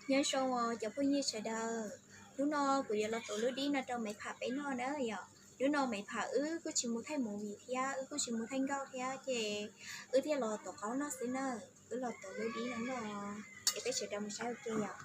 Nyob zoo os cov phooj ywg sawv daws, hnub no kuv yuav los tuav lub dib no rau Maiv Pham peb noj na yom. Hnub no Maiv Pham wb kuj tsis mus thaij movie thiab wb kuj tsis mus thaij nkauj thiab ces wb thiaj los tuav qaub noj xwb na. Wb los tuav lub dib no noj es peb sawv daws mus saib ua ke yom.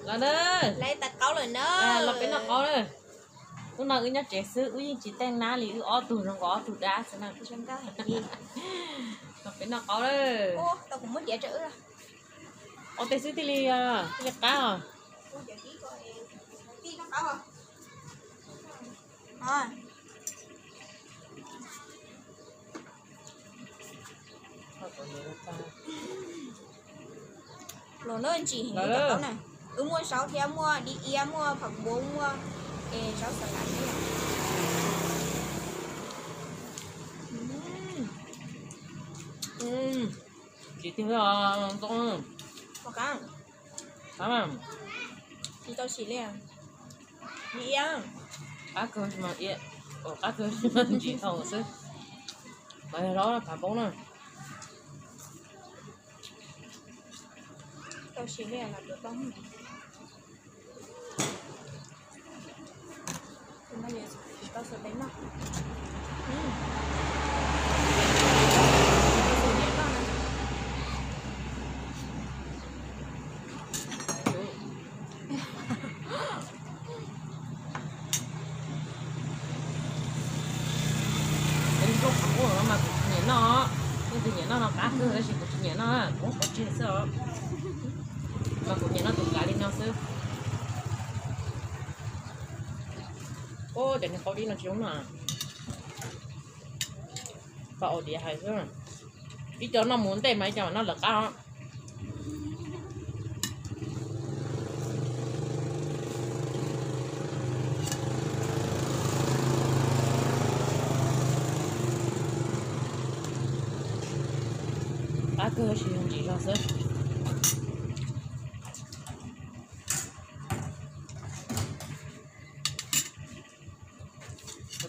Los na. Lawv tas qaub lawm na. Los peb noj qaub na. Hnub no wb nyob tsev xwb, wb yeej tsis teej nab li, wb ob tug zoo nkaus ob tug dab xwb na. Peb noj qaub lawm. Ua tej xwb thiaj li, thiaj li qab os. Los na, ntsim heev cov qaub na. Wb muaj zaub thiab, muaj dib iab, muaj pham npuv, muaj es zaub xav lav thiab. Tsis tiag, ntxim qab. Qab mas. Tsis tau sim li. Dib iab. Qab kawg mas, qab kawg mas ntsim tau xwb. Mas yog zaub pham npuv na. Tau sim li mas tuav tau. Ib lub qhov qub no mas kuv tsis nyiam noj, leej twg nyiam noj no qab kawg tab sis kuv tsis nyiam noj, kuv muab pov tseg xwb os. Mas kuv nyiam noj tus kav li no xwb. Ua cas niag qaub dib no tsis zoo noj. Pab ua diav hais xwb. Ib co noj mus ntej mas ib co mam noj lawv qab os. Qab kawg tab sis ntsim zog xwb.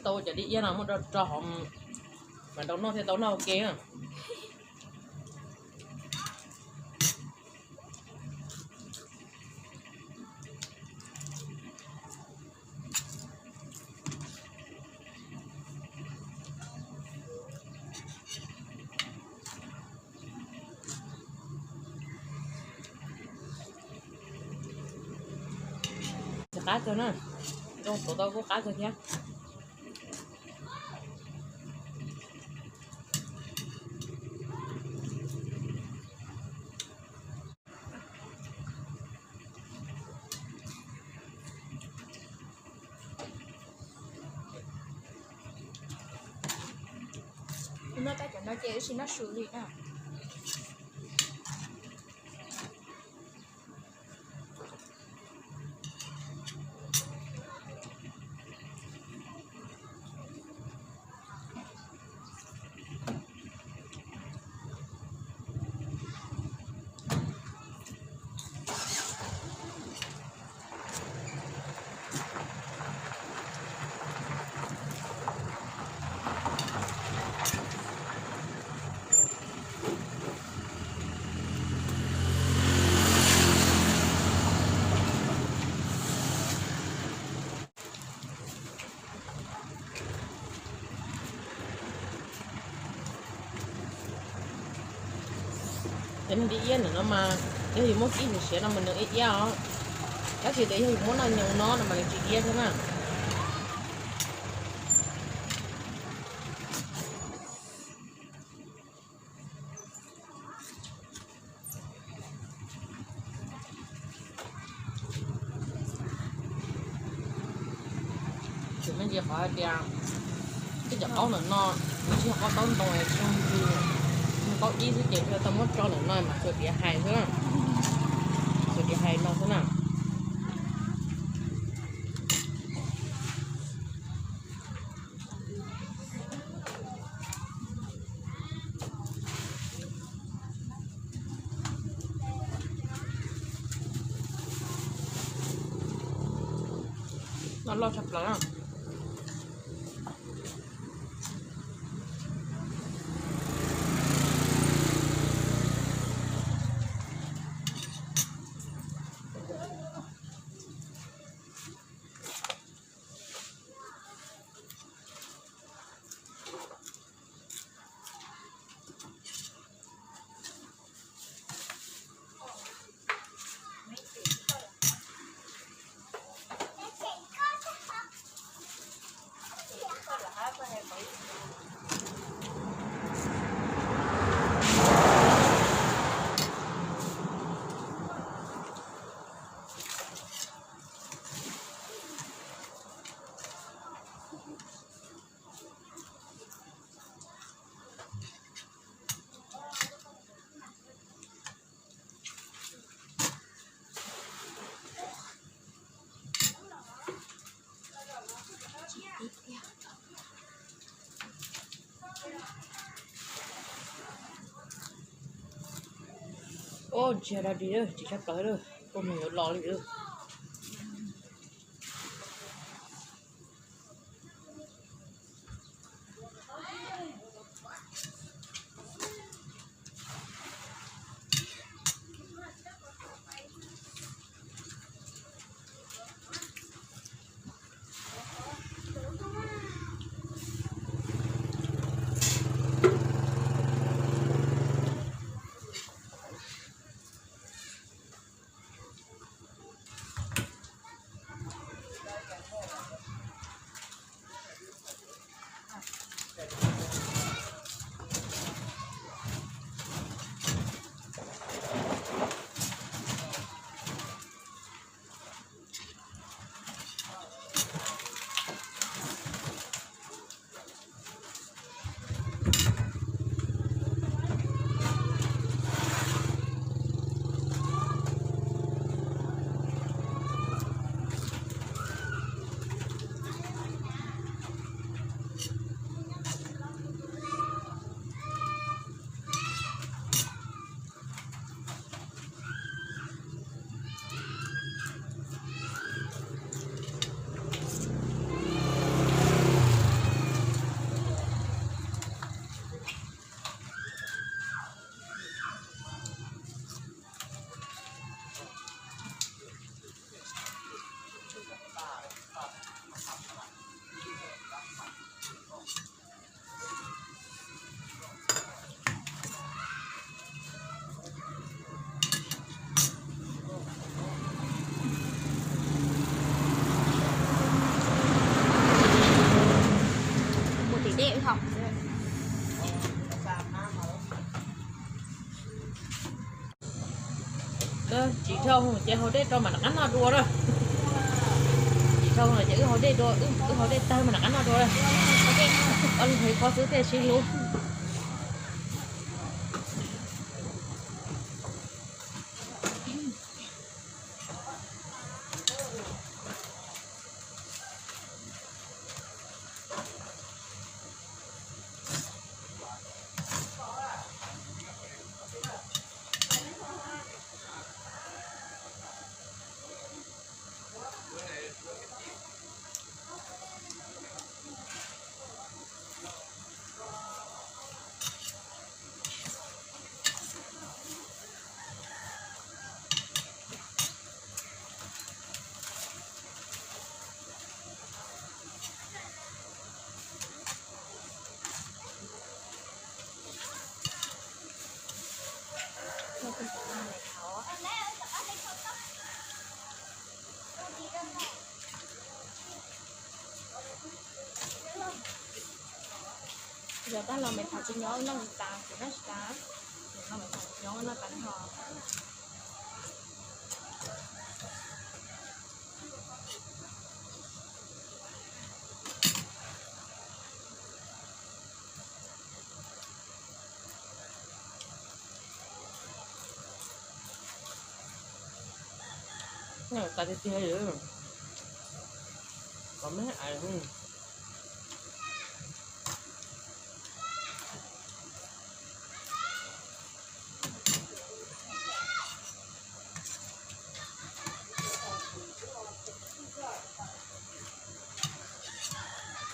Tau cov dib iab no muab rau rau hauv mas tau noj thiaj tau noj ua ke. Tsis qab kawg na, zoo tuav tau kuj qab kawg thiab. Noj tab cov no ces wb tsis noj su li na. Cov niag dib iab ntawm no mas yog yus muab kib siav siav no mas nws iab iab os, tab sis tias yog yus muab noj nyoos no no mas nws tsis iab thiab na. Tsis me ntsis qhov hais tias tej cov qaub ntawm no nws tsis yog qaub taub ntoo es tsis zoo ntws, nws qaub dib xwb ces tau muab tso ntawm no mas txuas tiav hais xwb, txuas tiav hais no xwb na. No loj tshaj plaws na. Ua ntsia da di, tsis tshaj plaws, kuj mus yuav los li. Mus tim dej wb haus. Tsis dhau ces haus dej rau mam rov qab noj dua na. Tsis dhau ces wb haus dej dua, wb haus dej tag mam rov qab noj dua na. Ua li qhov xwb thiaj sib hlub. Yog tab los me thaum tsis nyob noj tas kuv noj tsis tas, no me thaum nyob noj tas ho. Noj tas tiag tiag li, kom me ais.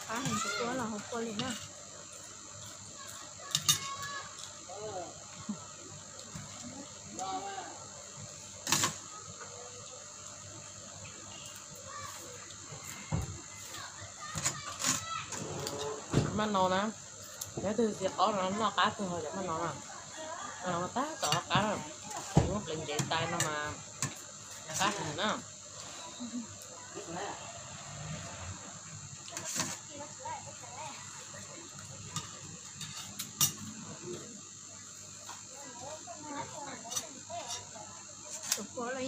Qab heev, tus tuaj los hauv pua li na. Maj no na, yog twg txiv qaub no noj qab kawg cov maj no na. Maj no tab tom qab, muab pleev ntev tais no mas qab heev na.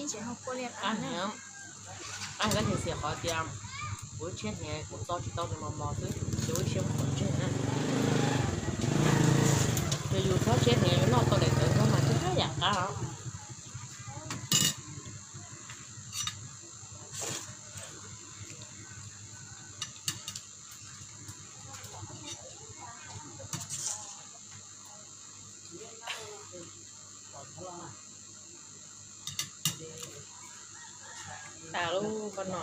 Qab heev, qab heev tab sis xyov qhov tias kuv tshiab hniav kuv txo tsis tau nws mos mos xwb ces ua ib siab mus pov tseg na. Yog yus txhob tshiab hniav yus noj tau daim tawv nrog mas twb yam qab os. Tas lub koj no.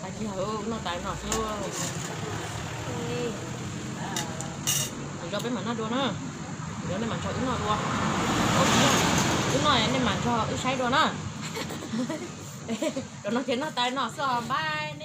Tag kis wb noj tas no xwb. Lwm zaus peb mam noj dua na. Lwm zaus nej mam nrog wb noj dua. Wb noj nej mam nrog wb saib dua na. Zaum no ces noj tas no xwb os, bye.